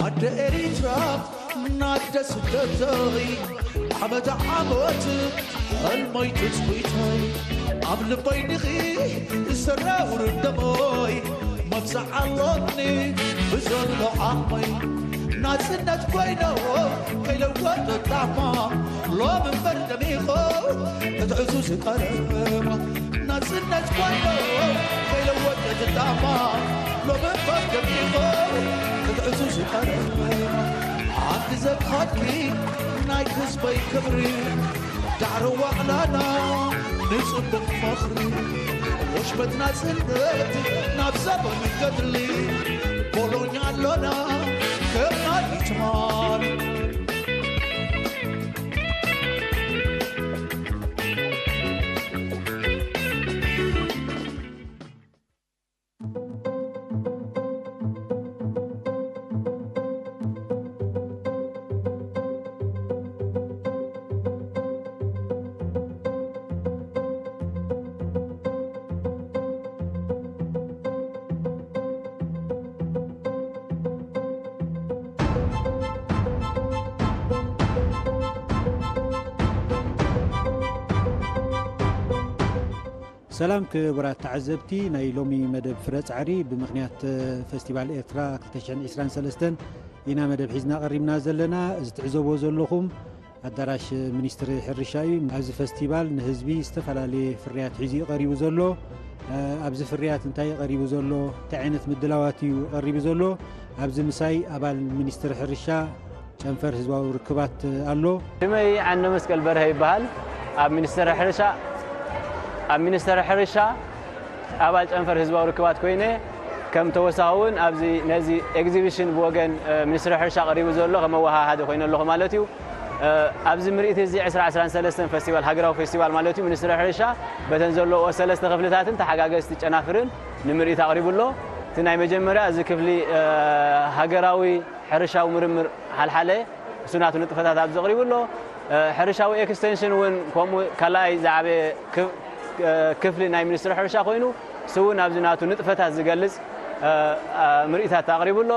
ኣደ ኤሪትራ ናደ ስደተይ ዓመት ዓመት ሕልመይ ትጽቢተይ ኣብ ልበይ ንኺ ዝሰራውር ደመይ መብዛዕ ኣሎኒ ብዘሎ ዓቕመይ ናጽነት ኮይኖ ከይለወጥ ጣዕማ ሎም እምበር ደሚኾ ክትዕዙ ዝቀረባ ናጽነት ኮይኖ ከይለወጥ ጣዕማ ሎም እምበር ደሚኾ ክትዕዙ ዝቀረባ ሓንቲ ዘብኻትኪ ናይ ህዝበይ ክብሪ ዳዕሮ ዋዕላና ንጽቡቕ ምኽሪ ወሽመት ናጽነት ናብ ዘበን ገድሊ ቦሎኛ ኣሎና ከም ናይ ኢትማል ሰላም ክቡራት ተዓዘብቲ ናይ ሎሚ መደብ ፍረ ጻዕሪ ብምኽንያት ፈስቲቫል ኤርትራ ክልተ ሽሕን ዕስራን ሰለስተን ኢና መደብ ሒዝና ቀሪብና ዘለና። እዚ ትዕዘብዎ ዘለኹም ኣዳራሽ ሚኒስትሪ ሕርሻ እዩ። ኣብዚ ፈስቲቫል ንህዝቢ ዝተፈላለየ ፍርያት ሒዙ እዩ ቀሪቡ ዘሎ። ኣብዚ ፍርያት እንታይ እዩ ቀሪቡ ዘሎ? እንታይ ዓይነት ምድላዋት እዩ ቀሪቡ ዘሎ? ኣብዚ ምሳይ ኣባል ሚኒስትሪ ሕርሻ ጨንፈር ህዝባዊ ርክባት ኣሎ። ሽመይ ዓንደ መስቀል በርሀ ይበሃል። ኣብ ሚኒስተር ሕርሻ ኣብ ሚኒስተር ሕርሻ ኣባል ጨንፈር ህዝባዊ ርክባት ኮይነ ከም ተወሳኺ እውን ኣብዚ ነዚ ኤግዚቢሽን ብወገን ሚኒስትሪ ሕርሻ ቀሪቡ ዘሎ ከም መወሃሃዲ ኮይነ ኣለኹ ማለት እዩ። ኣብዚ ምርኢት እዚ ዕስራ ዕስራን ሰለስተን ፈስቲቫል ሃገራዊ ፈስቲቫል ማለት እዩ። ሚኒስትሪ ሕርሻ በተን ዘለዎ ሰለስተ ክፍልታትን ተሓጋገዝቲ ጨናፍርን ንምርኢት ኣቕሪቡ ኣሎ። እቲ ናይ መጀመርያ እዚ ክፍሊ ሃገራዊ ሕርሻዊ ምርምር ሓልሓለ እሱ ናቱ ንጥፈታት ኣብዚ ኣቕሪቡ ኣሎ። ሕርሻዊ ኤክስቴንሽን እውን ከምኡ ካልኣይ ዝዓበየ ክፍሊ ናይ ሚኒስትሪ ሕርሻ ኮይኑ እሱ እውን ኣብዚ ናቱ ንጥፈታት ዝገልጽ ምርኢታት ኣቕሪቡ ኣሎ።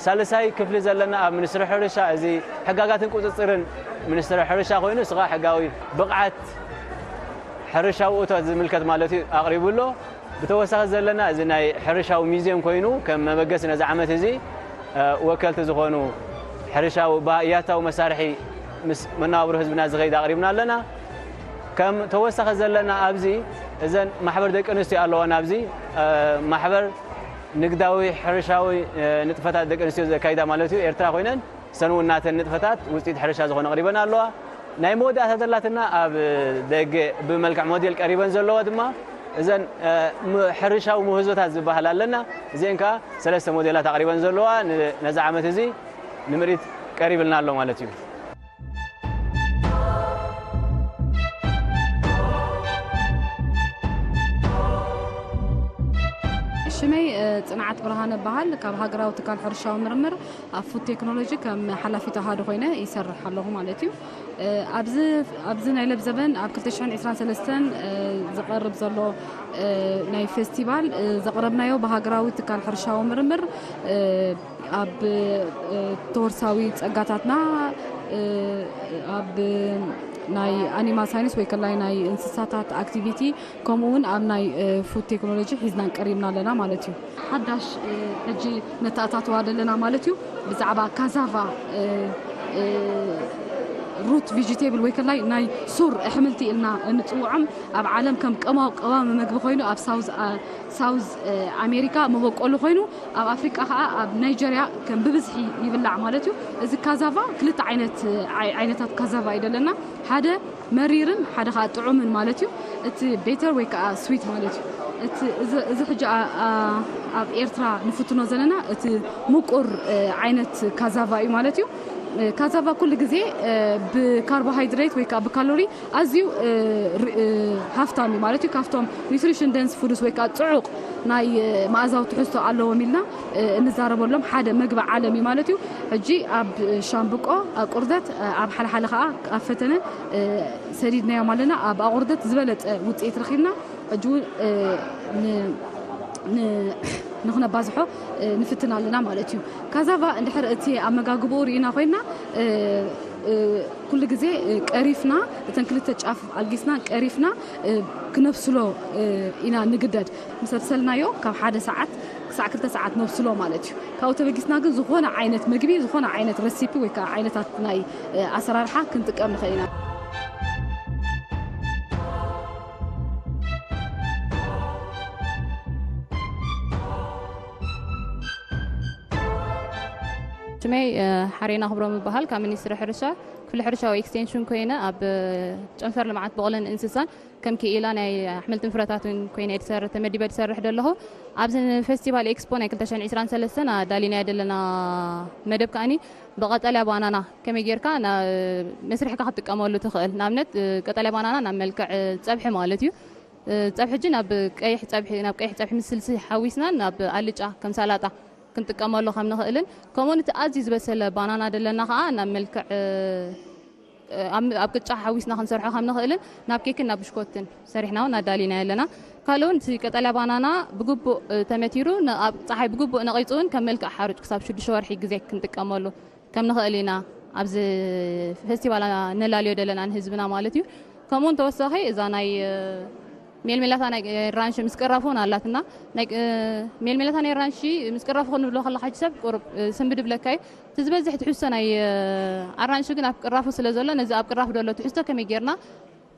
ሳልሳይ ክፍሊ ዘለና ኣብ ሚኒስትሪ ሕርሻ እዚ ሕጋጋትን ቁፅፅርን ሚኒስትሪ ሕርሻ ኮይኑ እሱ ከዓ ሕጋዊ ብቕዓት ሕርሻዊ እቶት ዝምልከት ማለት እዩ ኣቕሪቡ ኣሎ። ብተወሳኺ ዘለና እዚ ናይ ሕርሻዊ ሚዝየም ኮይኑ ከም መበገሲ ነዚ ዓመት እዚ ወከልቲ ዝኾኑ ሕርሻዊ ያታዊ መሳርሒ ምስ መነባብሮ ህዝብና ዝኸይድ ኣቕሪብና ኣለና። ከም ተወሳኺ ዘለና ኣብዚ እዘን ማሕበር ደቂ ኣንስትዮ ኣለዋና ኣብዚ ማሕበር ንግዳዊ ሕርሻዊ ንጥፈታት ደቂ ኣንስትዮ ዘካይዳ ማለት እዩ ኤርትራ ኮይነን ሰን እውን ናተን ንጥፈታት ውፅኢት ሕርሻ ዝኾነ ኣቕሪበን ኣለዋ። ናይ መወዳእታ ዘላትና ኣብ ደገ ብመልክዕ ሞዴል ቀሪበን ዘለዋ ድማ እዘን ሕርሻዊ ምህዞታት ዝበሃል ኣለና። እዚአን ከዓ ሰለስተ ሞዴላት ኣቕሪበን ዘለዋ ነዚ ዓመት እዚ ንምርኢት ቀሪብልና ኣሎ ማለት እዩ። ሽመይ ጽንዓት ብርሃነ እበሃል። ካብ ሃገራዊ ትካል ሕርሻዊ ምርምር ኣብ ፉድ ቴክኖሎጂ ከም ሓላፊት ኣሃዱ ኮይነ ይሰርሕ ኣለኹ ማለት እዩ። ኣብዚ ኣብዚ ናይ ለብዘበን ኣብ ክልተ ሽሕን ዕስራን ሰለስተን ዝቐርብ ዘሎ ናይ ፌስቲቫል ዘቕረብናዮ ብሃገራዊ ትካል ሕርሻዊ ምርምር ኣብ ተወርሳዊ ጸጋታትና ኣብ ናይ ኣኒማል ሳይንስ ወይ ከላይ ናይ እንስሳታት ኣክቲቪቲ ከምኡ እውን ኣብ ናይ ፉድ ቴክኖሎጂ ሒዝናን ቀሪብና ኣለና ማለት እዩ። ሓዳሽ ሕጂ ነተኣታትዋ ዘለና ማለት እዩ ብዛዕባ ካዛቫ ሩት ቪጂቴብል ወይ ከላይ ናይ ሱር ኣሕምልቲ ኢልና እንፅውዖም ኣብ ዓለም ከም ቀማ ቀዋሚ መግቢ ኮይኑ ኣብ ሳውዝ ኣሜሪካ መበቆሉ ኮይኑ ኣብ ኣፍሪቃ ከዓ ኣብ ናይጀርያ ከም ብብዝሒ ይብላዕ ማለት እዩ። እዚ ካዛቫ ክልተ ዓይነት ዓይነታት ካዛቫ እዩ ዘለና። ሓደ መሪርን ሓደ ከዓ ጥዑምን ማለት እዩ። እቲ ቤተር ወይ ከዓ ስዊት ማለት እዩ። እቲ እዚ ሕጂ ኣብ ኤርትራ ንፍትኖ ዘለና እቲ ምቁር ዓይነት ካዛቫ እዩ ማለት እዩ። ካዛቫ ኩሉ ግዜ ብካርቦሃይድሬት ወይ ከዓ ብካሎሪ ኣዝዩ ሃፍታም እዩ ማለት እዩ። ካብቶም ኒትሪሽን ደንስ ፉድስ ወይ ከዓ ፅዑቕ ናይ መኣዛዊ ትሕዝቶ ኣለዎም ኢልና እንዛረበሎም ሓደ መግቢ ዓለም እዩ ማለት እዩ። ሕጂ ኣብ ሻምብቆ፣ ኣብ ቁርደት፣ ኣብ ሓለሓለ ከዓ ኣብ ፈተነ ሰዲድናዮም ኣለና። ኣብ ኣቑርደት ዝበለፀ ውፅኢት ረኺብና። ሕጂ እውን ን- ን- ንኽነባዝሖ ንፍትን ኣለና ማለት እዩ። ካዛቫ እንድሕር እቲ ኣመጋግብኡ ርኢና ኮይና ኩሉ ግዜ ቀሪፍና፣ እተን ክልተ ጫፍ ኣልጊስና ቀሪፍና ክነብስሎ ኢና ንግደድ። ምስ ኣብሰልናዮ ካብ ሓደ ሰዓት ክሳዕ ክልተ ሰዓት ነብስሎ ማለት እዩ። ካብኡ ተበጊስና ግን ዝኾነ ዓይነት ምግቢ፣ ዝኾነ ዓይነት ረሲፒ ወይ ከዓ ዓይነታት ናይ ኣሰራርሓ ክንጥቀም ንኽእል ኢና። ሽመይ ሓሬና ክብሮም ይበሃል። ካብ ሚኒስትሪ ሕርሻ ክፍሊ ሕርሻ ወይ ኤክስቴንሽን ኮይነ ኣብ ጨንፈር ልምዓት ብቕልን እንስሳን ከም ክኢላ ናይ ኣሕምልትን ፍረታትን ኮይነ እየ ዝሰርሕ፣ ተመዲበ ዝሰርሕ ዘለኹ። ኣብዚ ንፌስቲቫል ኤክስፖ ናይ ክልተ ሽሕን ዕስራን ሰለስተን ኣዳሊናዮ ዘለና መደብ ከኣኒ ብቐጠልያ ባናና ከመይ ጌርካ ና-፣ መስሪሕካ ክትጥቀመሉ ትኽእል። ንኣብነት ቀጠልያ ባናና ናብ መልክዕ ፀብሒ ማለት እዩ። ፀብሒ ሕጂ ናብ ቀይሕ ፀብሒ፣ ናብ ቀይሕ ፀብሒ ምስ ስልሲ ሓዊስና ናብ ኣልጫ ከም ሳላጣ ክንጥቀመሉ ከም ንኽእልን፣ ከምኡውን እቲ ኣዝዩ ዝበሰለ ባናና ዘለና ከዓ ናብ መልክዕ ኣብ ኣብ ቅጫ ሓዊስና ክንሰርሖ ከም ንኽእልን ናብ ኬክን ናብ ብሽኮትን ሰሪሕና እውን ኣዳሊና ኣለና። ካልእ እውን እቲ ቀጠልያ ባናና ብግቡእ ተመቲሩ ን-፣ ኣብ ፀሓይ ብግቡእ ነቒፁ እውን ከም መልክዕ ሓሩጭ ክሳብ ሽዱሽተ ወርሒ ግዜ ክንጥቀመሉ ከም ንኽእል ኢና ኣብዚ ፌስቲቫል ነላልዮ ዘለና ንህዝብና ማለት እዩ። ከምኡ እውን ተወሳኺ እዛ ናይ ሜልሜላታ ናይ ራንሺ ምስ ቅራፉ እውን ኣላትና። ናይ ሜልሜላታ ናይ ራንሺ ምስ ቅራፉ ክንብሎ ከለካ ሕጂ ሰብ ቁሩብ ስንብድ ብለካ እዩ። እቲ ዝበዝሕ ትሕዝቶ ናይ ኣራንሺ ግን ኣብ ቅራፉ ስለ ዘሎ ነዚ ኣብ ቅራፉ ዘሎ ትሕዝቶ ከመይ ጌርና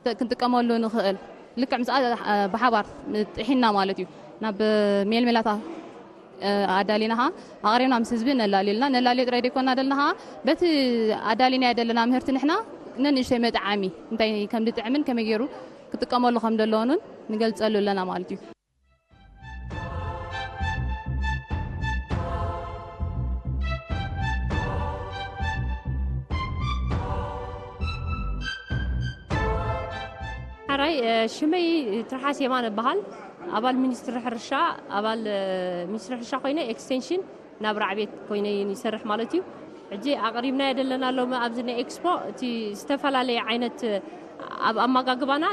ተ-፣ ክንጥቀመሉ ንኽእል ልክዕ ምስኣ ብሓባር ጥሒና ማለት እዩ። ናብ ሜልሜላታ ኣዳሊና ኸዓ ኣቕሪብና ምስ ህዝቢ ነላልዮ ኣለና። ነላልዮ ጥራይ ዘይኮና ዘለና ኸዓ በቲ ኣዳሊናዮ ዘለና ምህርቲ ንሕና ነንእሽተይ መጥዓሚ እንታይ ከም ዝጥዕምን ከመይ ገይሩ ክጥቀመሉ ከም ዘለዎን እውን ንገልጸሉ ኣለና ማለት እዩ። ሓራይ ሽመይ ትርሓስ የማን እበሃል። ኣባል ሚኒስትሪ ሕርሻ፣ ኣባል ሚኒስትሪ ሕርሻ ኮይነ ኤክስቴንሽን ናብ ራዕቤት ኮይነ ይሰርሕ ማለት እዩ። ሕጂ ኣቕሪብናዮ ዘለና ሎሚ ኣብዚ ናይ ኤክስፖ እቲ ዝተፈላለየ ዓይነት ኣብ ኣመጋግባና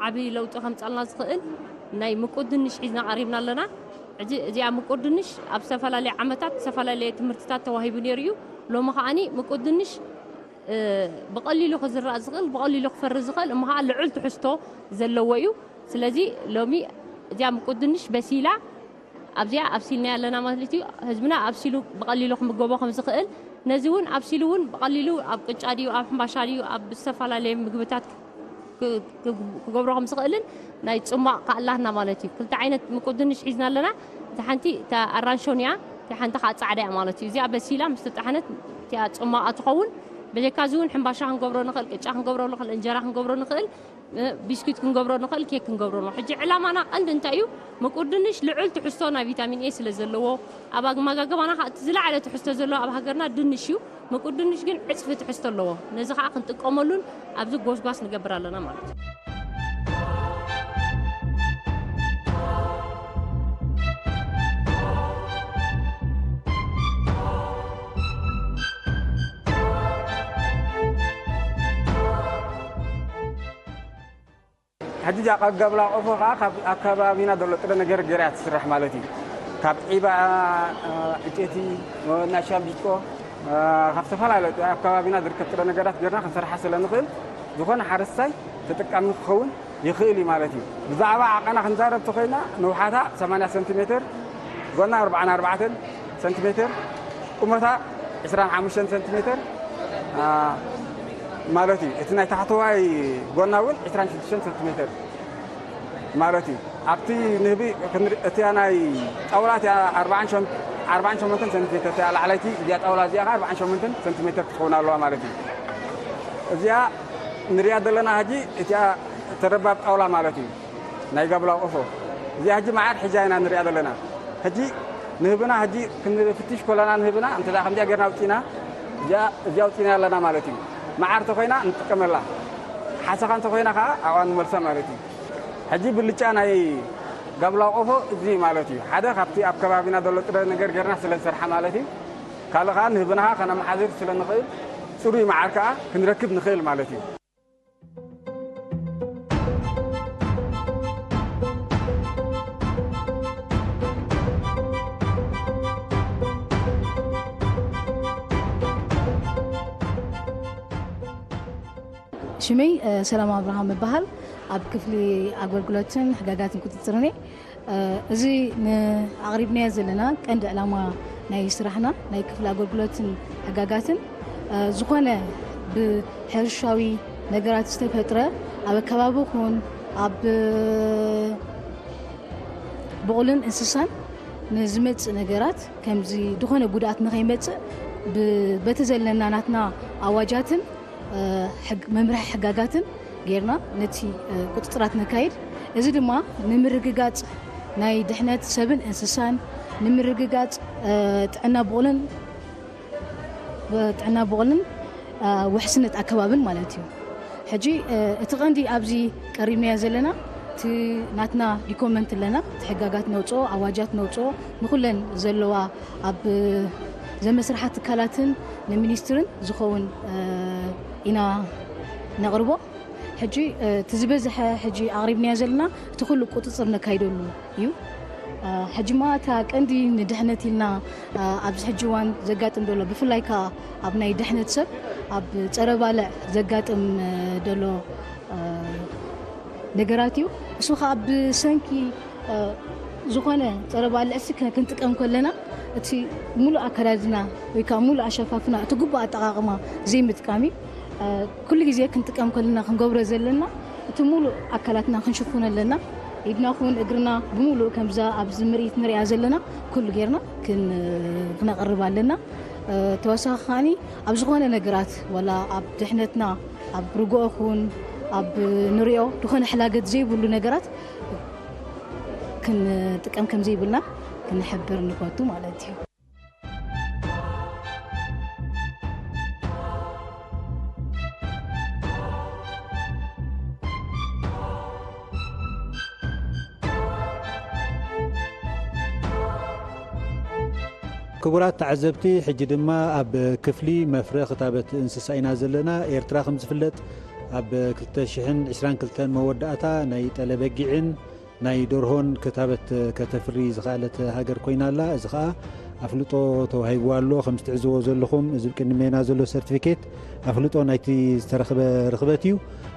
ዓብዪ ለውጢ ከምጻልና ዝኽእል ናይ ምቁር ድንሽ ሒዝና ቀሪብና ኣለና። ሕጂ እዚኣ ምቁር ድንሽ ኣብ ዝተፈላለየ ዓመታት ዝተፈላለየ ትምህርትታት ተዋሂቡ ነይሩ እዩ። ሎሚ ከዓኒ ምቁር ድንሽ ብቐሊሉ ክዝራእ ዝኽእል፣ ብቐሊሉ ክፈሪ ዝኽእል፣ እሞ ኸዓ ልዑል ትሕዝቶ ዘለዎ እዩ። ስለዚ ሎሚ እዚኣ ምቁር ድንሽ በሲላ ኣብዚኣ ኣብሲልናያ ኣለና ማለት እዩ። ህዝብና ኣብሲሉ ብቐሊሉ ክምገቦ ከም ዝኽእል፣ ነዚ እውን ኣብሲሉ እውን ብቐሊሉ ኣብ ቅጫ ድዩ፣ ኣብ ሕምባሻ ድዩ፣ ኣብ ዝተፈላለየ ምግብታት ክ-፣ ክ-፣ ክገብሮ ከም ዝኽእልን ናይ ጽሟቕ ከኣ ኣላትና ማለት እዩ። ክልተ ዓይነት ምቁር ድንሽ ሒዝና ኣለና። እታ ሓንቲ እታ ኣራንሾን እያ፣ እታ ሓንቲ ከኣ ጻዕዳ እያ ማለት እዩ። እዚኣ በሲላ ምስ ተጣሕነት እቲኣ ጽሟቕ ትኸውን። ብጀካ እዚ እውን ሕምባሻ ክንገብሮ ንኽእል፣ ቅጫ ክንገብሮ ንኽእል፣ እንጀራ ክንገብሮ ንኽእል። ቢስኩት ክንገብሮ ንኽእል፣ ኬክ ክንገብሮ ንኽእል። ሕጂ ዕላማና ቀንዲ እንታይ እዩ? ምቁር ድንሽ ልዑል ትሕዝቶ ናይ ቪታሚን ኤ ስለ ዘለዎ፣ ኣብ ኣመጋግባና ከዓ እቲ ዝለዓለ ትሕዝቶ ዘለዎ ኣብ ሃገርና ድንሽ እዩ። ምቁር ድንሽ ግን ዕፅፊ ትሕዝቶ ኣለዎ። ነዚ ከዓ ክንጥቀመሉን ኣብዚ ጎስጓስ ንገብር ኣለና ማለት እዩ። ሕጂ እዛ ገብላ ቆፎ ከዓ ካብ ኣከባቢና ዘሎ ጥረ ነገር ገይራ እያ ትስራሕ ማለት እዩ። ካብ ዒባ፣ ዕጨይቲ፣ ናይ ሻምቢቆ፣ ካብ ዝተፈላለዩ ኣብ ከባቢና ዝርከብ ጥረ ነገራት ገይርና ክንሰርሓ ስለ ንኽእል ዝኾነ ሓረስታይ ተጠቃሚ ክኸውን ይኽእል እዩ ማለት እዩ። ብዛዕባ ዓቐና ክንዛረብ ተኾይና ንውሓታ ሰማንያ ሰንቲሜትር፣ ጎና ኣርብዓን ኣርባዕተን ሰንቲሜትር፣ ቁመታ ዕስራን ሓሙሽተን ሰንቲሜትር ማለት እዩ። እቲ ናይ ታሕተዋይ ጎና እውን ዕስራን ሽዱሽተን ሰንቲሜትር ማለት እዩ። ኣብቲ ንህቢ ክንሪ-፣ እቲያ ናይ ጣውላ እቲያ ኣርባዓን ሸሞንተን ሰንቲሜትር እቲያ ላዕለይቲ እዚኣ ጣውላ እዚኣ ኸዓ ኣርባዓን ሸሞንተን ሰንቲሜትር ክትኸውን ኣለዋ ማለት እዩ። እዚኣ ንሪኣ ዘለና ሕጂ እቲኣ ተረባብ ጣውላ ማለት እዩ። ናይ ጋብላ ቆፎ እዚኣ ሕጂ መዓር ሒዛ ኢና ንሪኣ ዘለና። ሕጂ ንህብና ሕጂ ክንፍትሽ ኮለና ንህብና እንተ ከምዚኣ ጌርና ኣውፂና እዚኣ እዚኣ ኣውፂና ኣለና ማለት እዩ። መዓር ተኮይና ንጥቀመላ፣ ሓሰኻ እንተኮይና ከዓ ኣብኣ ንመልሳ ማለት እዩ። ሕጂ ብልጫ ናይ ጋብላ ቆፎ እዚ ማለት እዩ። ሓደ ካብቲ ኣብ ከባቢና ዘሎ ጥረ ነገር ጌርና ስለ ንሰርሓ ማለት እዩ። ካልእ ከዓ ንህብና ከዓ ከነመሓዝር ስለ ንኽእል ፅሩይ መዓር ከዓ ክንረክብ ንኽእል ማለት እዩ። ሽመይ ሰላም ኣብርሃም እበሃል። ኣብ ክፍሊ ኣገልግሎትን ሕጋጋትን ቁፅፅርን እየ። እዚ ንኣቕሪብናዮ ዘለና ቀንዲ ዕላማ ናይ ስራሕና ናይ ክፍሊ ኣገልግሎትን ሕጋጋትን ዝኾነ ብሕርሻዊ ነገራት ዝተፈጥረ ኣብ ኣከባቢ ኹን ኣብ ብቑልን እንስሳን ንዝመፅእ ነገራት ከምዚ ዝኾነ ጉድኣት ንኸይመፅእ በቲ ዘለና ናትና ኣዋጃትን መምርሒ ሕጋጋትን ጌርና ነቲ ቁፅፅራት ነካይድ። እዚ ድማ ንምርግጋፅ ናይ ድሕነት ሰብን እንስሳን ንምርግጋፅ ጥዕና ብቑልን ጥዕና ብቑልን ውሕስነት ኣከባብን ማለት እዩ። ሕጂ እቲ ቀንዲ ኣብዚ ቀሪብናዮ ዘለና እቲ ናትና ዲኮመንት ኣለና፣ እቲ ሕጋጋት ነውፅኦ ኣዋጃት ነውፅኦ ንኩለን ዘለዋ ኣብ ዘመስርሓ ትካላትን ንሚኒስትርን ዝኸውን ኢና ነቕርቦ። ሕጂ እቲ ዝበዝሐ ሕጂ ኣቕሪብናዮ ዘለና እቲ ኩሉ ቁፅፅር ነካይደሉ እዩ። ሕጂ ማ እታ ቀንዲ ንድሕነት ኢልና ኣብዚ ሕጂ እዋን ዘጋጥም ዘሎ ብፍላይ ከዓ ኣብ ናይ ድሕነት ሰብ ኣብ ፀረ ባልዕ ዘጋጥም ዘሎ ነገራት እዩ። እሱ ከዓ ብሰንኪ ዝኾነ ፀረ ባልዕ እሲ ክንጥቀም ከለና እቲ ሙሉእ ኣከዳድና ወይ ከዓ ሙሉእ ኣሸፋፍና እቲ ግቡእ ኣጠቃቅማ ዘይምጥቃም እዩ። ኩሉ ግዜ ክንጥቀም ከለና ክንገብሮ ዘለና እቲ ሙሉእ ኣካላትና ክንሽፍኖ ኣለና። ኢድና ኹን እግርና ብሙሉእ ከምዛ ኣብዚ ምርኢት ንሪኣ ዘለና ኩሉ ጌርና ክነቕርብ ኣለና። ተወሳኺ ከዓኒ ኣብ ዝኾነ ነገራት ዋላ ኣብ ድሕነትና ኣብ ርግኦ ኹን ኣብ ንሪኦ ዝኾነ ሕላገት ዘይብሉ ነገራት ክንጥቀም ከም ዘይብልና ክንሕብር ንፈቱ ማለት እዩ። ክቡራት ተዓዘብቲ፣ ሕጂ ድማ ኣብ ክፍሊ መፍረ ክታበት እንስሳ ኢና ዘለና። ኤርትራ ከም ዝፍለጥ ኣብ ክልተ ሽሕን ዕስራን ክልተን መወዳእታ ናይ ጠለበጊዕን ናይ ደርሆን ክታበት ከተፍሪ ዝኸኣለት ሃገር ኮይና ኣላ። እዚ ኸኣ ኣፍልጦ ተዋሂብዋ ኣሎ። ከም ዝትዕዝቦ ዘለኹም እዚ ቅድሜና ዘሎ ሰርቲፊኬት ኣፍልጦ ናይቲ ዝተረኽበ ርኽበት እዩ።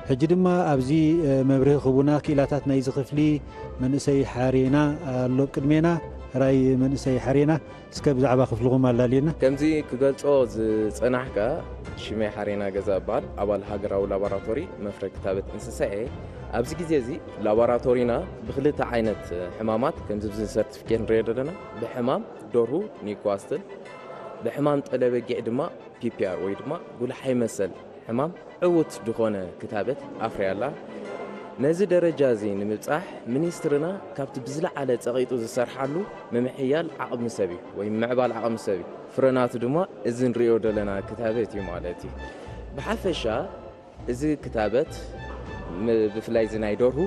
ሕጂ ድማ ኣብዚ መብርሂ ክቡና ክኢላታት ናይዚ ክፍሊ መንእሰይ ሓሬና ኣሎ ቅድሜና። ሕራይ መንእሰይ ሓሬና፣ እስከ ብዛዕባ ክፍልኹም ኣላልየና። ከምዚ ክገልጾ ዝጸናሕካ ሽመይ ሓሬና ገዛ እበሃል፣ ኣባል ሃገራዊ ላቦራቶሪ መፍረ ክታበት እንስሳ እየ። ኣብዚ ግዜ እዚ ላቦራቶሪና ብክልተ ዓይነት ሕማማት ከምዚ ኣብዚ ሰርቲፊኬት ንሪኦ ዘለና፣ ብሕማም ደርሁ ኒውካስትል፣ ብሕማም ጠለበጊዕ ድማ ፒፒኣር ወይ ድማ ጉልሓይ መሰል ሕማም ዕዉት ዝኾነ ክታበት ኣፍርያ ኣላ። ነዚ ደረጃ እዚ ንምብጻሕ ሚኒስትርና ካብቲ ብዝለዓለ ጸቒጡ ዝሰርሓሉ ምምሕያል ዓቕሚ ሰብ እዩ ወይ ምምዕባል ዓቕሚ ሰብ እዩ። ፍረናቱ ድማ እዚ ንሪኦ ዘለና ክታበት እዩ ማለት እዩ። ብሓፈሻ እዚ ክታበት ብፍላይ እዚ ናይ ደርሁ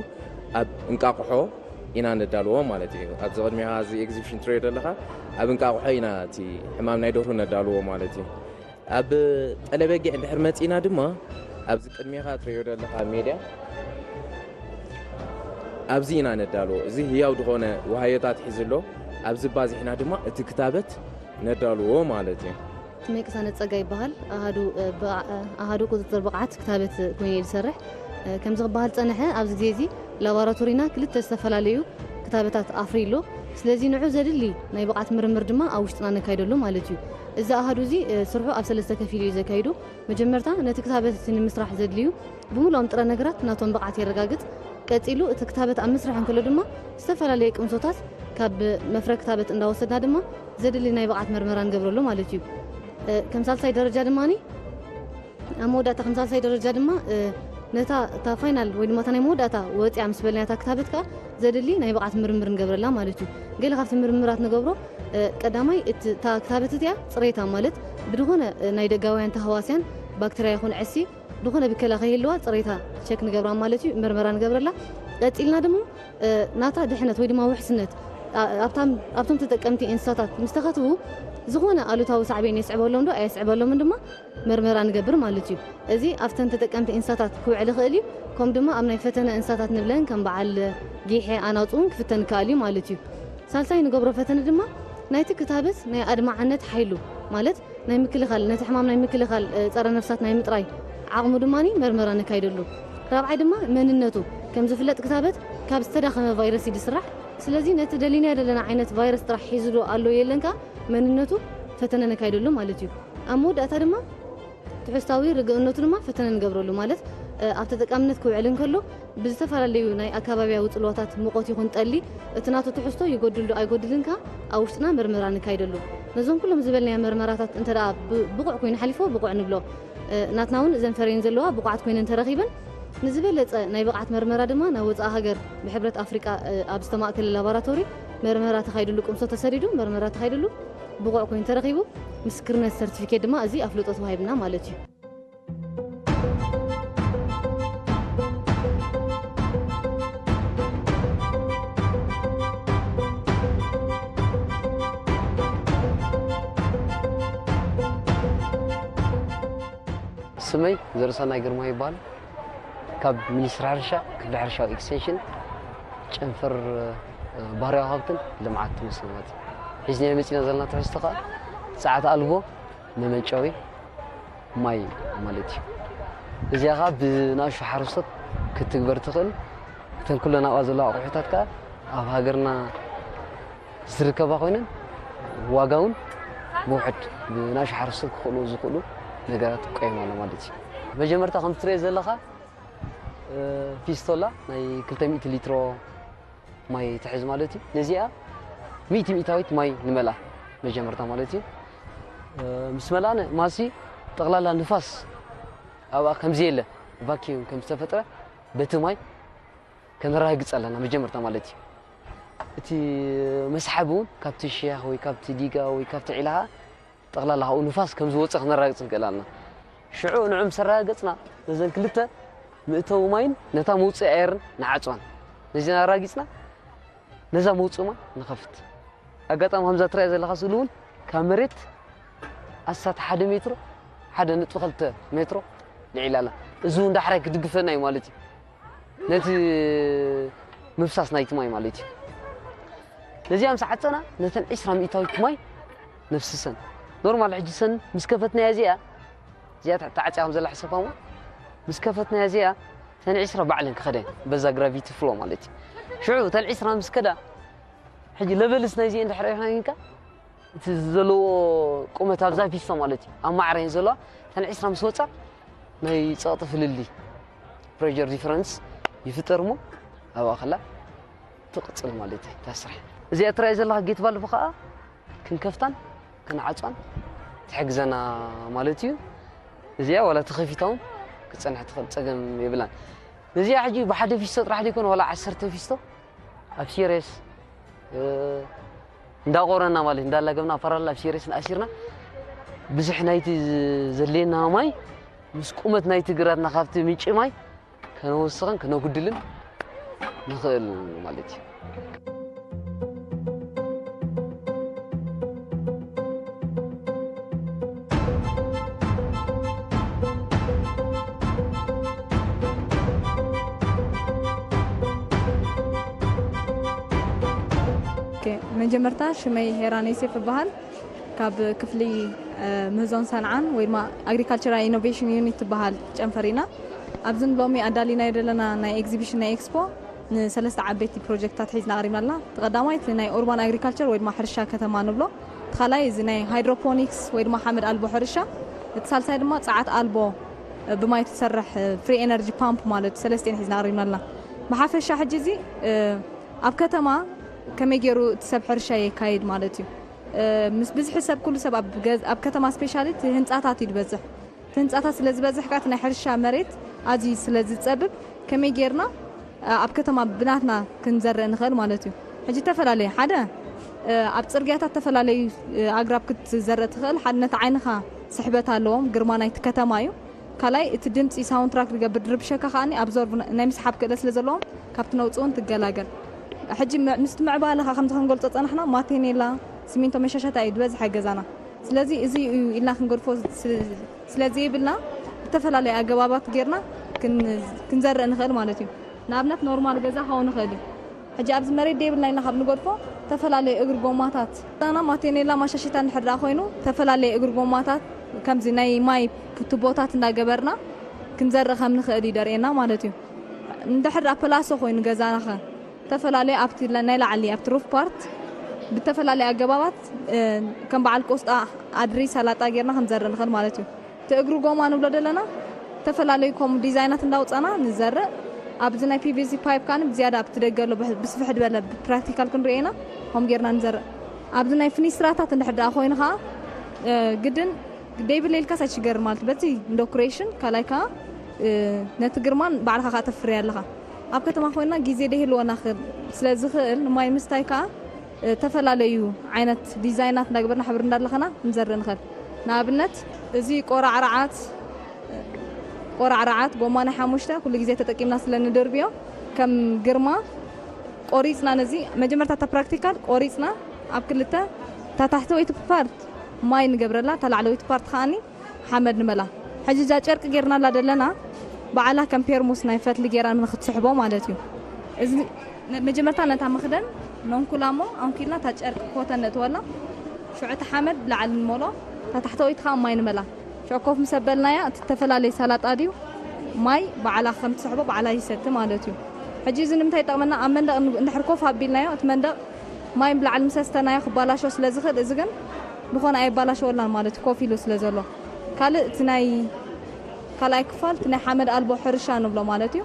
ኣብ እንቃቕሖ ኢና ነዳልዎ ማለት እዩ። ኣብዚ ቅድሚኻ እዚ ኤግዚቢሽን ትሪኦ ዘለኻ ኣብ እንቃቕሖ ኢና እቲ ሕማም ናይ ደርሁ ነዳልዎ ማለት እዩ። ኣብ ጠለበጊዕ እንድሕር መጺና ድማ ኣብዚ ቅድሜኻ ትሪኦ ዘለኻ ሜድያ ኣብዚ ኢና ነዳልዎ። እዚ ህያው ዝኾነ ዋሃዮታት ሒዙ ኣሎ። ኣብዚ ባዚሕና ድማ እቲ ክታበት ነዳልዎ ማለት እዩ። ስመይ ቅሳነት ጸጋ ይበሃል። ኣሃዱ ኣሃዱ ቁጽጽር ብቕዓት ክታበት ኮይነ እየ ዝሰርሕ። ከምዚ ክበሃል ጸንሐ ኣብዚ ግዜ እዚ ላቦራቶሪና ክልተ ዝተፈላለዩ ክታበታት ኣፍርዩ ኣሎ። ስለዚ ንዑ ዘድሊ ናይ ብቕዓት ምርምር ድማ ኣብ ውሽጥና ነካይደሉ ማለት እዩ። እዚ ኣሃዱ እዚ ስርሑ ኣብ ሰለስተ ከፊሉ እዩ ዘካይዱ። መጀመርታ ነቲ ክታበት እቲ ንምስራሕ ዘድልዩ ብምሉኦም ጥረ ነገራት ናቶም ብቕዓት የረጋግጽ። ቀጺሉ እቲ ክታበት ኣብ ምስራሕ እንከሎ ድማ ዝተፈላለዩ ቅምሶታት ካብ መፍረ ክታበት እንዳወሰድና ድማ ዘድሊ ናይ ብቕዓት መርመራ ንገብረሉ ማለት እዩ። ከም ሳልሳይ ደረጃ ድማ ኣብ መወዳእታ ከም ሳልሳይ ደረጃ ድማ ነታ እታ ፋይናል ወይ ድማ እታ ናይ መወዳእታ ወፂኣ ምስ በልናያ እታ ክታበት ከዓ ዘድሊ ናይ ብቕዓት ምርምር ንገብረላ ማለት እዩ። ገለ ካብቲ ምርምራት ንገብሮ ቀዳማይ እታ ክታበት እቲኣ ፅሬታ ማለት ብድኾነ ናይ ደጋውያን ተህዋስያን ባክተርያ ይኹን ዕሲ ዝኾነ ብከላ ከይህልዋ ፅሬታ ቸክ ንገብራ ማለት እዩ፣ መርመራ ንገብረላ። ቀፂልና ድማ ናታ ድሕነት ወይ ድማ ውሕስነት ኣብቶም ተጠቀምቲ እንስሳታት ምስ ተኸትቡ ዝኾነ ኣሉታዊ ሳዕቤን የስዕበሎም ዶ ኣየስዕበሎምን ድማ መርመራ ንገብር ማለት እዩ። እዚ ኣብተን ተጠቀምቲ እንስሳታት ክውዕል ይኽእል እዩ። ከም ድማ ኣብ ናይ ፈተነ እንስሳታት ንብለን ከም በዓል ጊሐ ኣናፁ እውን ክፍተን ይከኣል እዩ ማለት እዩ። ሳልሳይ ንገብሮ ፈተነ ድማ ናይቲ ክታበት ናይ ኣድማዓነት ሓይሉ ማለት ናይ ምክልኻል ነቲ ሕማም ናይ ምክልኻል ፀረ ነፍሳት ናይ ምጥራይ ዓቕሙ ድማ መርመራ ነካይደሉ። ራብዓይ ድማ መንነቱ። ከም ዝፍለጥ ክታበት ካብ ዝተዳኸመ ቫይረስ እዩ ዝስራሕ። ስለዚ ነቲ ደሊናዮ ዘለና ዓይነት ቫይረስ ጥራሕ ሒዙ ዶ ኣሎ የለን ከኣ መንነቱ ፈተነ ነካይደሉ ማለት እዩ። ኣብ መወዳእታ ድማ ትሕዝታዊ ርግእነቱ ድማ ፈተነ ንገብረሉ ማለት፣ እ፣ ኣብ ተጠቃምነት ክውዕል እንከሎ ብዝተፈላለዩ ናይ ኣከባብያዊ ጽልዋታት ሙቐት ይኹን ጠሊ እቲ ናቱ ትሕዝቶ ይጎድል ዶ ኣይጎድልን ከኣ ኣብ ውሽጥና መርመራ ንካይደሉ። ነዞም ኩሎም ዝበልናዮ መርመራታት እንተ ደኣ ብ-፣ ብቑዕ ኮይኑ ሓሊፍዎ ብቑዕ ንብሎ። እ፣ ናትና እውን እዘን ፈርየን ዘለዋ ብቑዓት ኮይነን ተረኺበን ንዝበለጸ ናይ ብቕዓት መርመራ ድማ ናብ ወጻኢ ሃገር ብሕብረት ኣፍሪቃ፣ እ፣ ኣብ ዝተማእከለ ላቦራቶሪ መርመራ ተኻይድሉ፣ ቅምሶ ተሰዲዱ መርመራ ተኻይድሉ ብቑዕ ኮይኑ ተረኺቡ። ምስክርነት ሰርቲፊኬት ድማ እዚ ኣፍልጦ ተዋሂብና ማለት እዩ። ስመይ ዘርሰናይ ግርማ ይበሃል። ካብ ሚኒስትሪ ሕርሻ ክፍሊ ሕርሻዊ ኤክስቴንሽን ጨንፈር፣ እ፣ ባህርያዊ ሃብትን ልምዓት መስኖ ማለት እዩ። ሒዝናዮ መፂና ዘለና ትሕዝቶ ከዓ ፀዓት ኣልቦ መመንጨዊ ማይ ማለት እዩ። እዚኣ ከዓ ብንኣሽቱ ሓረስቶት ክትግበር ትኽእል። እተን ኩለን ኣብኣ ዘለዋ ኣቑሑታት ከዓ ኣብ ሃገርና ዝርከባ ኮይነን ዋጋ እውን ብውሕድ ብናእሽቱ ሓረስቶት ክኽእልዎ ዝኽእሉ ነገራት ቆይማ ኣሎ ማለት እዩ። መጀመርታ ከም ትሪኦ ዘለኻ፣ እ፣ ፊስቶላ ናይ ክልተ ሚእቲ ሊትሮ ማይ ትሕዝ ማለት እዩ። ነዚኣ ሚእቲ ሚእታዊት ማይ ንመልኣ መጀመርታ ማለት እዩ። እ፣ ምስ መላእነ ማሲ ጠቕላላ ንፋስ ኣብኣ ከም ዘየለ ቫኪዩም ከም ዝተፈጥረ በቲ ማይ ከነረጋግጽ ኣለና መጀመርታ ማለት እዩ። እቲ መስሓብ እውን ካብቲ ሽያኽ ወይ ካብቲ ዲጋ ወይ ካብቲ ዒላኻ ጠቕላላ ካብኡ ንፋስ ከም ዝወጽእ ክነረጋግጽ ንክእል ኣለና። ሽዑ ንዑ ምስ ኣረጋገጽና ነዘን ክልተ መእተዊ ማይን ነታ መውጽኢ ኣየርን ንዓጽዋን። ነዚን ኣረጋጊጽና ነዛ መውጽኢ ማይ ንኸፍት። ኣጋጣሚ ከምዛ ትረኣ ዘለኻ ስእሊ እውን ካብ መሬት ኣስታት ሓደ ሜትሮ፣ ሓደ ነጥቢ ክልተ ሜትሮ ልዒላ ኣላ። እዚ እውን ዳሕራይ ክድግፈና እዩ ማለት እዩ። ነቲ ምፍሳስ ናይቲ ማይ ማለት እዩ። ነዚኣ ምስ ዓጸና ነተን ዒስራ ሚእታዊት ማይ ነፍስሰን። ኖርማል ሕጂ ሰን ምስ ከፈትናያ እዚኣ፣ እዚኣ ተዓጽያ ከም ዘላ ሕሰባ እሞ፣ ምስ ከፈትናያ እዚኣ፣ እተን ዒስራ ባዕለን ክኸዳ እየን። በዛ ግራቪቲ ፍሎ ማለት እዩ። ሽዑ እተን ዒስራ ምስ ከዳ፣ ሕጂ ለቨልስ ናይዚኤን ድሕሪ ርኢኻ እቲ ዘለዎ ቁመት ኣብዛ ፊስቶ ማለት እዩ። ኣብ ማዕረ እየን ዘለዋ። እተን ዒስራ ምስ ወጻ ናይ ጸቕጢ ፍልልይ፣ ፕሬሸር ዲፈረንስ ይፍጠር እሞ ኣብኣ ከላ ትቕጽል ማለት እዩ እታ ስራሕ። እዚኣ ትረኣይ ዘለኻ ጌት ቫልቭ ከኣ ክንከፍታን ክንዓጽዋን ትሕግዘና ማለት እዩ። እዚኣ ዋላ ተኸፊታ እውን ክትጸንሕ ትኽእል ጸገም የብላን። ነዚኣ ሕጂ ብሓደ ፊስቶ ጥራሕ ዘይኮነ ዋላ ዓሰርተ ፊስቶ ኣብ ሲሪየስ፣ እ፣ እንዳቆረና ማለት እንዳላገብና ፓራላል ኣብ ሲሪየስ ኣሲርና ብዙሕ ናይቲ ዘድልየና ማይ ምስ ቁመት ናይቲ ግራትና ካብቲ ምንጪ ማይ ከነወስኽን ከነጉድልን ንኽእል ማለት እዩ። ኦኬ፣ መጀመርታ ሽመይ ሄራን ዮሴፍ እበሃል። ካብ ክፍሊ፣ እ፣ ምህዞን ሰንዓን ወይ ድማ ኣግሪካልቸራል ኢኖቬሽን ዩኒት ትበሃል ጨንፈር ኢና። ኣብዚ ሎሚ ኣዳሊናዮ ዘለና ናይ ኤግዚቢሽን ናይ ኤክስፖ ንሰለስተ ዓበይቲ ፕሮጀክትታት ሒዝና ቀሪብና ኣለና። እቲ ቀዳማይ እቲ ናይ ኡርባን ኣግሪካልቸር ወይ ድማ ሕርሻ ከተማ ንብሎ። እቲ ካልኣይ እዚ ናይ ሃይድሮፖኒክስ ወይ ድማ ሓመድ ኣልቦ ሕርሻ። እቲ ሳልሳይ ድማ ጸዓት ኣልቦ፣ እ፣ ብማይ ትሰርሕ፣ እ፣ ፍሪ ኤነርጂ ፓምፕ ማለት እዩ። ሰለስቲኤን ሒዝና ቀሪብና ኣለና። ብሓፈሻ ሕጂ እዚ፣ እ፣ ኣብ ከተማ ከመይ ገይሩ እቲ ሰብ ሕርሻ የካይድ ማለት እዩ። እ፣ ምስ ብዝሒ ሰብ ኩሉ ሰብ ኣብ ገዝ-፣ ኣብ ከተማ ስፔሻሊ እቲ ህንጻታት እዩ ዝበዝሕ። እቲ ህንጻታት ስለ ዝበዝሕ ከኣ እቲ ናይ ሕርሻ መሬት ኣዝዩ ስለ ዝጸብብ ከመይ ጌርና፣ እ፣ ኣብ ከተማ ብናትና ክንዘርእ ንኽእል ማለት እዩ። ሕጂ ተፈላለየ ሓደ፣ እ፣ ኣብ ጽርግያታት ተፈላለዩ፣ እ፣ ኣግራብ ክትዘርእ ትኽእል። ሓደ ነቲ ዓይንኻ ስሕበት ኣለዎም፣ ግርማ ናይቲ ከተማ እዩ። ካልኣይ እቲ ድምጺ ሳውንድ ትራክ ዝገብር ድርብሸካ ከኣ ኣብዞርቭ ናይ ምስሓብ ክእለት ስለ ዘለዎም ካብቲ ነውጺ እውን ትገላገል። ሕጂ ም-፣ ምስቲ ምዕባለ ከኣ ከምዚ ክንገልጾ ጸናሕና ማቴኔላ፣ ሲሚንቶ መሻሻታ እዩ ዝበዝሐ ገዛና። ስለዚ እዚ እዩ ኢልና ክንገድፎ ስ-፣ ስለ ዘይብልና ብተፈላለየ ኣገባባት ጌርና ክን-፣ ክንዘርእ ንኽእል ማለት እዩ። ንኣብነት ኖርማል ገዛ ክኸውን ይኽእል እዩ። ሕጂ ኣብዚ መሬት ደይብልና ኢልና ካብ ንገድፎ ተፈላለየ እግሪ ጎማታት ዛና ማቴኔላ ማሻሽታ እንድሕር ደኣ ኮይኑ ተፈላለየ እግሪ ጎማታት ከምዚ ናይ ማይ ቱቦታት እንዳገበርና ክንዘርእ ከም ንኽእል እዩ ደርእየና ማለት እዩ። እንድሕር ኣብ ፕላሶ ኮይኑ ገዛናኸ ዝተፈላለዩ ኣብቲ ላ-፣ ናይ ላዕሊ ኣብቲ ሩፍ ፓርት ብተፈላለዩ ኣገባባት፣ እ፣ ከም በዓል ቆስጣ፣ ኣድሪ፣ ሰላጣ ጌርና ክንዘርእ ንኽእል ማለት እዩ። እቲ እግሪ ጎማ ንብሎ ዘለና ዝተፈላለዩ ከምኡ ዲዛይናት እንዳውፃና ንዘርእ። ኣብዚ ናይ ፒ ቪ ሲ ፓይፕ ካን ብዝያዳ ኣብቲ ደገ ኣሎ ብሕ-፣ ብስፍሕ ዝበለ ብፕራክቲካል ክንሪኦ ኢና፣ ከምኡ ጌርና ንዘርእ። ኣብዚ ናይ ፍኒስትራታት እንድሕር ደኣ ኮይኑ ኸዓ፣ እ፣ ግድን ደይብለ ኢልካስ ኣይትሽገር ማለት በቲ እንዶ ኩሬሽን ካልኣይ ከዓ፣ እ፣ ነቲ ግርማን ባዕልኻ ከዓ ተፍርያ ኣለኻ። ኣብ ከተማ ኮይና ግዜ ደይህልወና ክእል ስለ ዝኽእል ንማይ ምስታይ ከዓ፣ እ፣ ተፈላለዩ ዓይነት ዲዛይናት እንዳገበርና ሕብሪ እንዳለኸና ክንዘርእ ንኽእል። ንኣብነት እዚ ቆራዕራዓት፣ ቆራዕራዓት ጎማ ናይ ሓሙሽተ ኩሉ ግዜ ተጠቂምና ስለ ንድርብዮ ከም ግርማ ቆሪጽና ነዚ መጀመርታ እታ ፕራክቲካል ቆሪጽና ኣብ ክልተ እታ ታሕተወይቲ ፓርት ማይ ንገብረላ፣ እታ ላዕለወይቲ ፓርት ከኣኒ ሓመድ ንመላ። ሕጂ እዛ ጨርቂ ጌርናላ ዘለና ባዕላ ከም ፔርሙስ ናይ ፈትሊ ጌራ ንክትስሕቦ ማለት እዩ። እዚ መጀመርታ ነታ መኽደን ነንኩላ እሞ ኣንኪልና እታ ጨርቂ ኮተን ነእትወላ። ሽዑ እቲ ሓመድ ብላዕሊ ንመሎ፣ እታ ታሕተወይቲ ከዓ ማይ ንመላ። ሽዑ ኮፍ ምስ ኣበልናያ እቲ ዝተፈላለየ ሰላጣ ድዩ ማይ ባዕላ ከም ትስሕቦ ባዕላ ይሰቲ ማለት እዩ። ሕጂ እዚ ንምንታይ ይጠቕመና? ኣብ መንደቕ እንድሕር ኮፍ ኣቢልናዮ እቲ መንደቕ ማይ ብላዕሊ ምስ ኣስተናዮ ክባላሾ ስለ ዝኽእል፣ እዚ ግን ዝኾነ ኣየባላሸወላን ማለት እዩ፣ ኮፍ ኢሉ ስለ ዘሎ። ካልእ እቲ ናይ ካልኣይ ክፋል እቲ ናይ ሓመድ ኣልቦ ሕርሻ ንብሎ ማለት እዩ።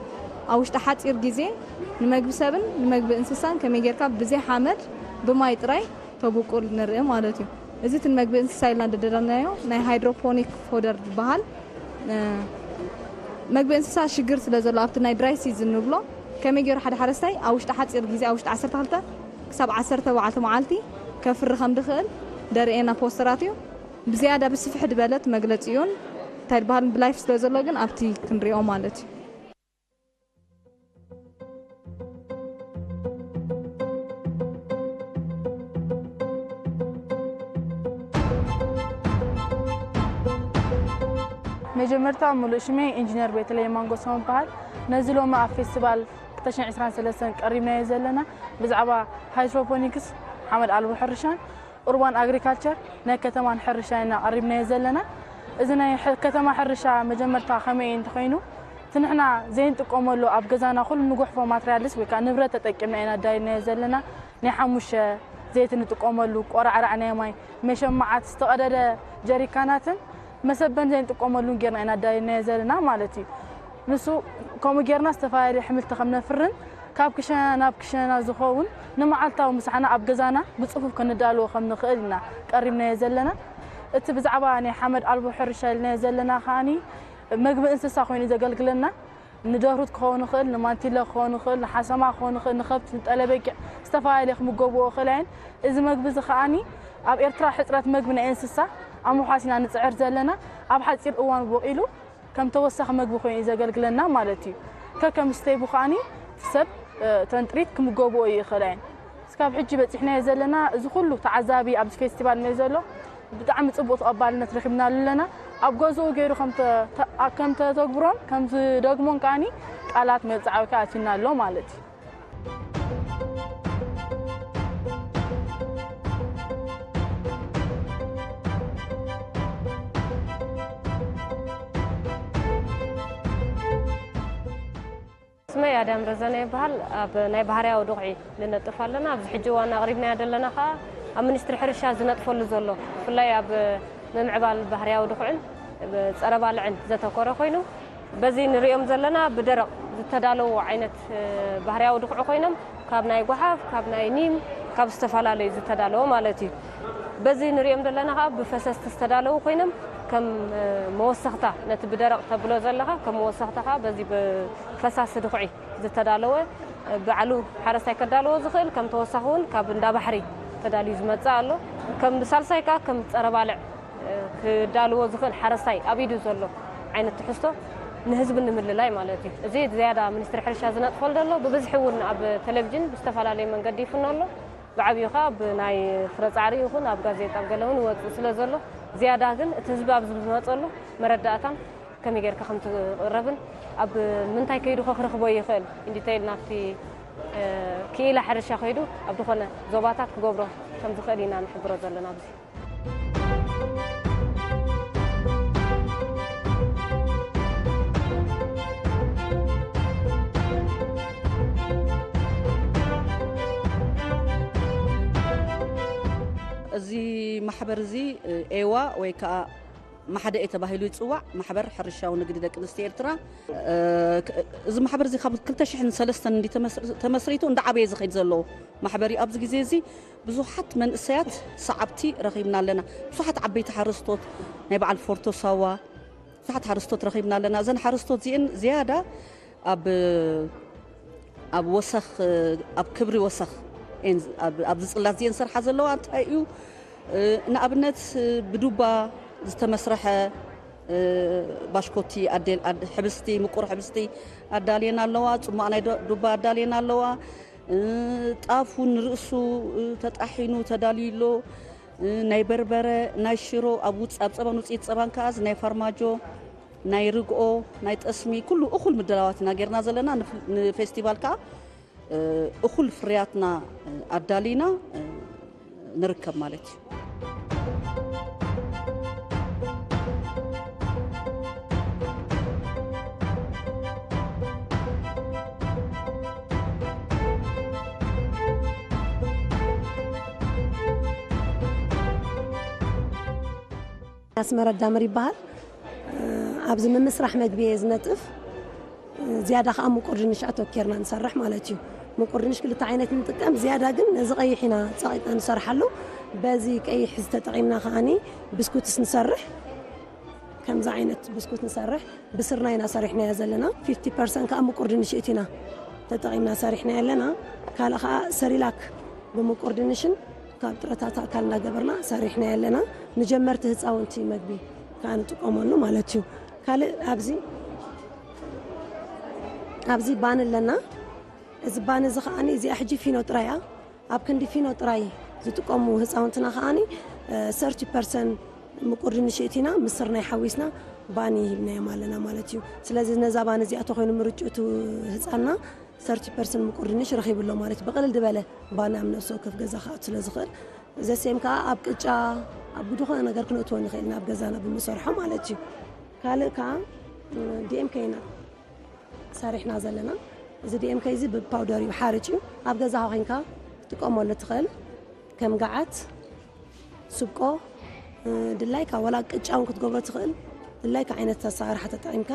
ኣብ ውሽጢ ሓጺር ግዜ ንመግቢ ሰብን ንመግቢ እንስሳን ከመይ ጌርካ ብዘይ ሓመድ ብማይ ጥራይ ተብቁል ንርኢ ማለት እዩ። እዚ እቲ ንመግቢ እንስሳ ኢልና እንደደለናዮ ናይ ሃይድሮፖኒክ ፎደር ዝበሃል፣ እ፣ መግቢ እንስሳ ሽግር ስለ ዘሎ ኣብቲ ናይ ድራይ ሲዝን ንብሎ ከመይ ገይሩ ሓደ ሓረስታይ ኣብ ውሽጢ ሓጺር ግዜ ኣብ ውሽጢ ዓሰርተ ክልተ ክሳብ ዓሰርተ ኣርባዕተ መዓልቲ ከፍሪ ከም ድኽእል ደርእየና ፖስተራት እዩ። ብዝያዳ ብስፍሕ ዝበለት መግለጺኡን እንታይ ዝበሃል ብላይፍ ስለ ዘሎ ግን ኣብቲ ክንሪኦ ማለት እዩ። መጀመርታ ሙሉእ ሽመይ ኢንጂነር ቤተልሔም ማንጎሶም እበሃል። ነዚ ሎሚ ኣብ ፌስቲቫል ክልተ ሽሕን ዕስራን ሰለስተን ቀሪብናዮ ዘለና ብዛዕባ ሃይድሮፖኒክስ፣ ሓመድ ኣልቦ ሕርሻን ኡርባን ኣግሪካልቸር ናይ ከተማን ሕርሻ ኢና ቀሪብናዮ ዘለና። እዚ ናይ ሕ-፣ ከተማ ሕርሻ መጀመርታ ከመይ እዩ እንተኾይኑ፣ እቲ ንሕና ዘይንጥቀመሉ ኣብ ገዛና ኩሉ ንጉሕፎ ማትርያልስ ወይ ከዓ ንብረት ተጠቂምና ኢና ኣዳሊናዮ ዘለና። ናይ ሓሙሽተ ዘይቲ ንጥቀመሉ፣ ቆራዕራዕ ናይ ማይ፣ መሸማዓት፣ ዝተቐደደ ጀሪካናትን መሰበን ዘይንጥቀመሉን ጌርና ኢና ኣዳሊናዮ ዘለና ማለት እዩ። ንሱ ከምኡ ጌርና ዝተፈላለዩ ኣሕምልቲ ከም ነፍርን ካብ ክሸና ናብ ክሸና ዝኸውን ንመዓልታዊ ምሳሕና ኣብ ገዛና ብጽፉፍ ክንዳልዎ ከም ንኽእል ኢና ቀሪብናዮ ዘለና። እቲ ብዛዕባ ናይ ሓመድ ኣልቦ ሕርሻ ኢልናዮ ዘለና ከኣኒ መግቢ እንስሳ ኮይኑ እዩ ዘገልግለና። ንደርሁት ክኸውን ይኽእል፣ ንማንቲለ ክኸውን ይኽእል፣ ንሓሰማ ክኸውን ይኽእል፣ ንኸብቲ፣ ንጠለበጊዕ ዝተፈላለየ ክምገብዎ ይኽእል እየን። እዚ መግቢ እዚ ከኣኒ ኣብ ኤርትራ ሕጽረት መግቢ ናይ እንስሳ ኣብ ምውሓስ ኢና ንጽዕር ዘለና። ኣብ ሓጺር እዋን ቦቒሉ ከም ተወሳኺ መግቢ ኮይኑ እዩ ዘገልግለና ማለት እዩ። ከከም ስቴቡ ከኣኒ እቲ ሰብ፣ እ፣ እተን ጥሪት ክምገብኦ ይኽእላ እየን። እስካብ ሕጂ በጺሕናዮ ዘለና እዚ ኩሉ ተዓዛቢ ኣብዚ ፌስቲቫል ነዩ ዘሎ ብጣዕሚ ጽቡቕ ተቐባልነት ረኺብናሉ ኣለና። ኣብ ገዝኡ ገይሩ ከም ተ-፣ ተ-፣ ኣ-፣ ከም ተተግብሮን ከም ዝደግሞን ከኣኒ ቃላት መብጽዓዊ ከኣ ኣትዩና ኣሎ ማለት እዩ። ስመይ ኣዳም ረዘነ ይበሃል። ኣብ ናይ ባህርያዊ ድኹዒ ንነጥፍ ኣለና። ኣብዚ ሕጂ እዋን ኣቕሪብናዮ ዘለና ከኣ ኣብ ሚኒስትሪ ሕርሻ ዝነጥፈሉ ዘሎ፣ ብፍላይ ኣብ ምምዕባል ባህርያዊ ድኹዕን ጸረ ባልዕን ዘተኮረ ኮይኑ፣ በዚ ንሪኦም ዘለና ብደረቕ ዝተዳለዉ ዓይነት፣ እ፣ ባህርያዊ ድኹዒ ኮይኖም ካብ ናይ ጓሓፍ፣ ካብ ናይ ኒም፣ ካብ ዝተፈላለዩ ዝተዳለወ ማለት እዩ። በዚ ንሪኦም ዘለና ከኣ ብፈሰስቲ ዝተዳለዉ ኮይኖም ከም፣ እ፣ መወሰኽታ ነቲ ብደረቕ ተብሎ ዘለኻ ከም መወሰኽታ ከኣ በዚ ብፈሳሲ ድኹዒ ዝተዳለወ፣ እ፣ ባዕሉ ሓረስታይ ከዳልዎ ዝኽእል ከም ተወሳኺ እውን ካብ እንዳ ባሕሪ ተዳልዩ ዝመጽእ ኣሎ። ከም ሳልሳይ ከኣ ከም ጸረ ባልዕ ክዳልዎ ዝኽእል ሓረስታይ ኣብ ኢዱ ዘሎ ዓይነት ትሕዝቶ ንህዝቢ ንምልላይ ማለት እዩ። እዚ ዝያዳ ሚኒስትሪ ሕርሻ ዝነጥፈሉ ዘሎ፣ ብብዝሒ እውን ኣብ ቴሌቪዥን ብዝተፈላለየ መንገዲ ይፍኖ ኣሎ። ብዓብዩ ኸኣ ኣብ ናይ ፍረ ጻዕሪ ይኹን ኣብ ጋዜጣ ኣብ ገለ እውን ይወጽእ ስለ ዘሎ፣ ዝያዳ ግን እቲ ህዝቢ ኣብዚ ዝመጸሉ መረዳእታን ከመይ ጌርካ ከም ትቕረብን ኣብ ምንታይ ከይዱ ኸ ክረኽቦ ይኽእል፣ ኢን ዲተይል ናብቲ፣ እ፣ ክኢላ ሕርሻ ከይዱ ኣብ ዝኾነ ዞባታት ክገብሮ ከም ዝኽእል ኢና ንሕብሮ ዘለና ኣብዚ። ማሕበር እዚ ኤዋ ወይ ከዓ ማሕደኤ ተባሂሉ ይፅዋዕ፣ ማሕበር ሕርሻዊ ንግዲ ደቂ ኣንስትዮ ኤርትራ። እዚ ማሕበር እዚ ካብ ክልተ ሽሕን ሰለስተን እንዲ ተመስሪቱ እንዳዓበየ ዝኸይድ ዘሎ ማሕበር እዩ። ኣብዚ ግዜ እዚ ብዙሓት መንእሰያት ሰዓብቲ ረኺብና ኣለና። ብዙሓት ዓበይቲ ሓረስቶት፣ ናይ በዓል ፎርቶ ሳዋ ብዙሓት ሓረስቶት ረኺብና ኣለና። እዘን ሓረስቶት እዚአን ዝያዳ ኣብ ኣብ ወሰኽ ኣብ ክብሪ ወሰኽ እየን፣ ኣብ- ኣብዚ ፅላት እዚአን ዝሰርሓ ዘለዋ እንታይ እዩ? ንኣብነት ብዱባ ዝተመስረሐ ባሽኮቲ ኣዴል- ኣድ- ሕብስቲ፣ ምቁር ሕብስቲ ኣዳልየን ኣለዋ። ፅሟቕ ናይ ዶ- ዱባ ኣዳልየን ኣለዋ። ጣፉ ንርእሱ ተጣሒኑ ተዳልዩ ኣሎ። ናይ በርበረ፣ ናይ ሽሮ፣ ኣብ ውፅ- ኣብ ፀባን ውፅኢት ፀባን ከዓ እዚ ናይ ፋርማጆ፣ ናይ ርግኦ፣ ናይ ጠስሚ ኩሉ እኹል ምድላዋት ኢና ጌርና ዘለና። ንፍ- ንፌስቲቫል ከዓ እኹል ፍርያትና ኣዳሊና ንርከብ ማለት እዩ። ኣስመረ ዳምር ይበሃል። ኣብዚ ምምስራሕ መግቢ እየ ዝነጥፍ። ዝያዳ ከዓ ምቁር ድንሽ ኣተኪርና ንሰርሕ ማለት እዩ። ምቁር ድንሽ ክልተ ዓይነት ንጥቀም፣ ዝያዳ ግን ነዚ ቀይሕ ኢና ፀቒጥና ንሰርሓሉ። በዚ ቀይሕ ዝተጠቒምና ከዓኒ ብስኩትስ ንሰርሕ። ከምዚ ዓይነት ብስኩት ንሰርሕ፣ ብስርና ኢና ሰሪሕናያ ዘለና። ፊፍቲ ፐርሰንት ከዓ ምቁር ድንሽ እቲና ተጠቒምና ሰሪሕና ኣለና። ካልእ ከዓ ሰሪላክ ብምቁር ድንሽን ካብ ጥረታት ኣካል እናገበርና ሰሪሕና ኣለና። ንጀመርቲ ህፃውንቲ መግቢ ከዓ ንጥቀመሉ ማለት እዩ። ካልእ ኣብዚ ኣብዚ ባኒ ኣለና። እዚ ባኒ እዚ ከዓኒ እዚኣ ሕጂ ፊኖ ጥራይ እያ። ኣብ ክንዲ ፊኖ ጥራይ ዝጥቀሙ ህፃውንትና ከዓኒ ሰርቲ ፐርሰንት ምቁር ድንሽ እቲና ምስ ስርናይ ሓዊስና ባኒ ሂብናዮም ኣለና ማለት እዩ። ስለዚ ነዛ ባኒ እዚኣ ተኮይኑ ምርጭኡ እቲ ህፃንና ሰርቲ ፐርሰንት ምቁር ድንሽ ረኺቡ ኣሎ ማለት እዩ። ብቕልል ዝበለ ባኒ ኣብ ነፍሲ ወከፍ ገዛ ክኣቱ ስለ ዝኽእል ዘሴም ከዓ ኣብ ቅጫ ኣብ ዝኾነ ነገር ክነእትዎ ንኽእል ኢና ኣብ ገዛና ብምሰርሖ ማለት እዩ። ካልእ ከዓ ዲኤምከ ኢና ሰሪሕና ዘለና። እዚ ዲኤምከ እዚ ብፓውደር እዩ፣ ሓርጭ እዩ። ኣብ ገዛኻ ኮይንካ ክትጥቀመሉ ትኽእል። ከም ገዓት፣ ስብቆ፣ ድላይካ ዋላ ቅጫ እውን ክትገብሮ ትኽእል። ድላይካ ዓይነት ኣሰራርሓ ተጠቒምካ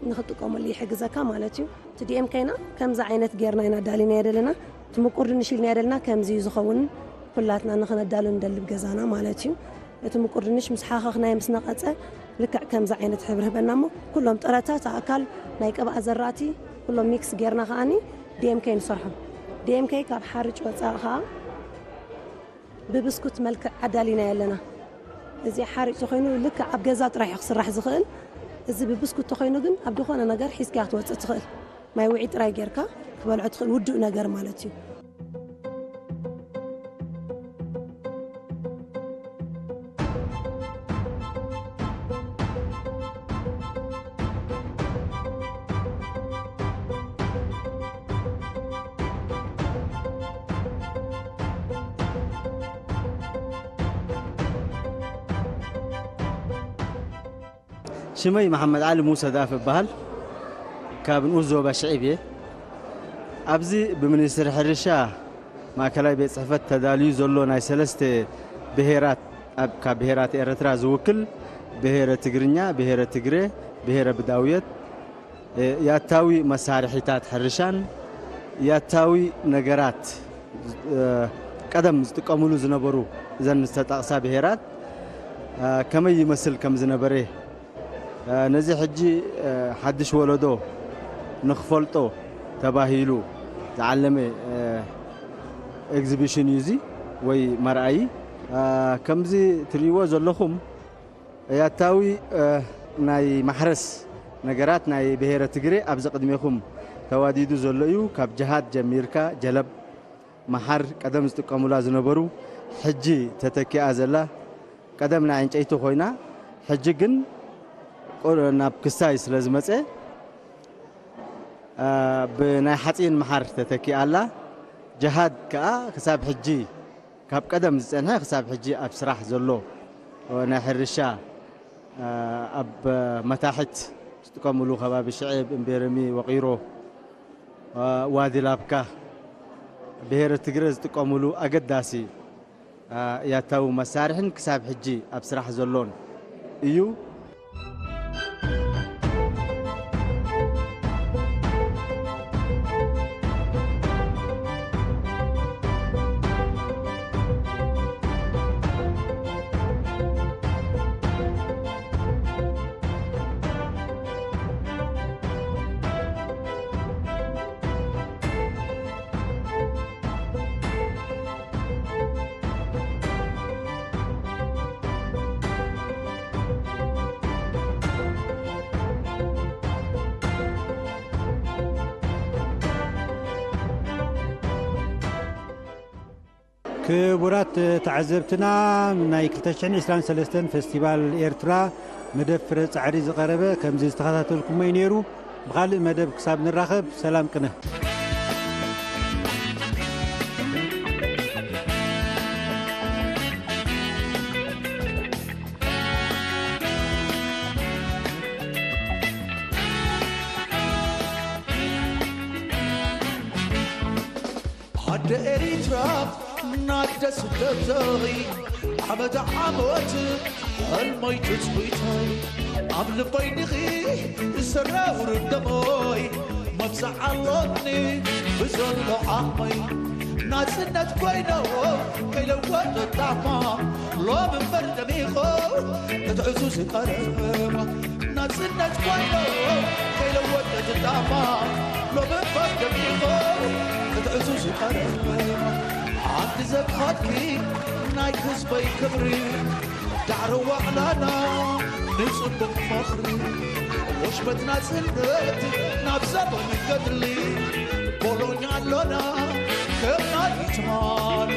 ንክትጥቀመሉ ይሕግዘካ ማለት እዩ። እቲ ዲኤምከ ኢና ከምዚ ዓይነት ጌርና ኢና ዳሊናዮ ዘለና። እቲ ምቁር ድንሽ ኢልናዮ ዘለና ከምዚ እዩ ዝኸውን። ኩላትና ንኽነዳሉ ንደልብ ገዛና ማለት እዩ። እቲ ምቁር ድንሽ ምስ ሓኸኽናዮ ምስ ነቐጸ ልክዕ ከምዚ ዓይነት ሕብሪ ህበና እሞ ኩሎም ጥረታት ኣእካል ናይ ቅብኣ ዘራእቲ ኩሎም ሚክስ ጌርና ከዓኒ ዲኤምከይ ንሰርሖም። ዲኤምከይ ካብ ሓርጭ ወፃኢ ከዓ ብብስኩት መልክዕ ኣዳሊናዮ ኣለና። እዚ ሓርጭ ተኾይኑ ልክዕ ኣብ ገዛ ጥራሕ እዩ ክስራሕ ዝኽእል። እዚ ብብስኩት ተኾይኑ ግን ኣብ ዝኾነ ነገር ሒዝካያ ክትወፅእ ትኽእል። ማይ ውዒ ጥራይ ጌርካ ክትበልዖ ትኽእል ውዱእ ነገር ማለት እዩ። ሽመይ መሓመድ ዓሊ ሙሰ ዳፍ እበሃል። ካብ ንኡስ ዞባ ሽዒብ እየ። ኣብዚ ብሚኒስትሪ ሕርሻ ማእከላይ ቤት ጽሕፈት ተዳልዩ ዘሎ ናይ ሰለስተ ብሄራት ኣብ ካብ ብሄራት ኤርትራ ዝውክል ብሄረ ትግርኛ፣ ብሄረ ትግሬ፣ ብሄረ ብዳውየት ያታዊ መሳርሒታት ሕርሻን ያታዊ ነገራት ቀደም ዝጥቀሙሉ ዝነበሩ እዘን ዝተጠቕሳ ብሄራት ከመይ ይመስል ከም ዝነበረ ነዚ ሕጂ ሓድሽ ወለዶ ንኽፈልጦ ተባሂሉ ዝዓለመ ኤግዚቢሽን እዩ እዚ ወይ መርኣዪ። ከምዚ ትርእይዎ ዘለኹም ያታዊ ናይ ማሕረስ ነገራት ናይ ብሄረ ትግሬ ኣብዚ ቅድሜኹም ተዋዲዱ ዘሎ እዩ። ካብ ጀሃድ ጀሚርካ ጀለብ፣ መሓር ቀደም ዝጥቀሙላ ዝነበሩ ሕጂ ተተኪኣ ዘላ ቀደም ናይ ዕንጨይቲ ኮይና ሕጂ ግን ናብ ክስታይ ስለ ዝመፀ ብናይ ሓፂን መሓር ተተኪኣ ኣላ። ጀሃድ ከዓ ክሳብ ሕጂ ካብ ቀደም ዝፀንሐ ክሳብ ሕጂ ኣብ ስራሕ ዘሎ ናይ ሕርሻ ኣብ መታሕት ዝጥቀምሉ ከባቢ ሽዕብ፣ እምቤረሚ፣ ወቒሮ፣ ዋዲ ላብካ ብሄረ ትግረ ዝጥቀምሉ ኣገዳሲ ያታዊ መሳርሕን ክሳብ ሕጂ ኣብ ስራሕ ዘሎን እዩ። ክቡራት ተዓዘብትና፣ ናይ ክልተ ሽሕን ዕስራን ሰለስተን ፈስቲቫል ኤርትራ መደብ ፍረ ጻዕሪ ዝቐረበ ከምዚ ዝተኸታተልኩሞ እዩ ነይሩ። ብኻልእ መደብ ክሳብ ንራኸብ፣ ሰላም ቅነ። ኣደ ኤሪትራ ናደ ስደተይ ዓመት ዓመት ሕልመይ ትጽቢተይ ኣብ ልበይ ዲኺ ዝሰረውር ደመይ መብዛዕ ኣሎኒ ብዘሎ ዓቕመይ ናጽነት ኮይኖ ከይለወጥ ጣዕማ ሎም እምበር ደሚቖ ክትዕዙ ዝቐረባ ናጽነት ኮይኖ ከይለወጠት ጣማ ሎም እምበር ደሚቖ ክትዕዙ ዝቐረባ ሓንቲ ዘብኻትኪ ናይ ህዝበይ ክብሪ ዳዕሮ ዋዕላና ንጽቡቕ መኽሪ ወሽመት ናጽነት ናብ ዘበን ገድሊ ቦሎኛ ኣሎና ከም ናይ ትማሊ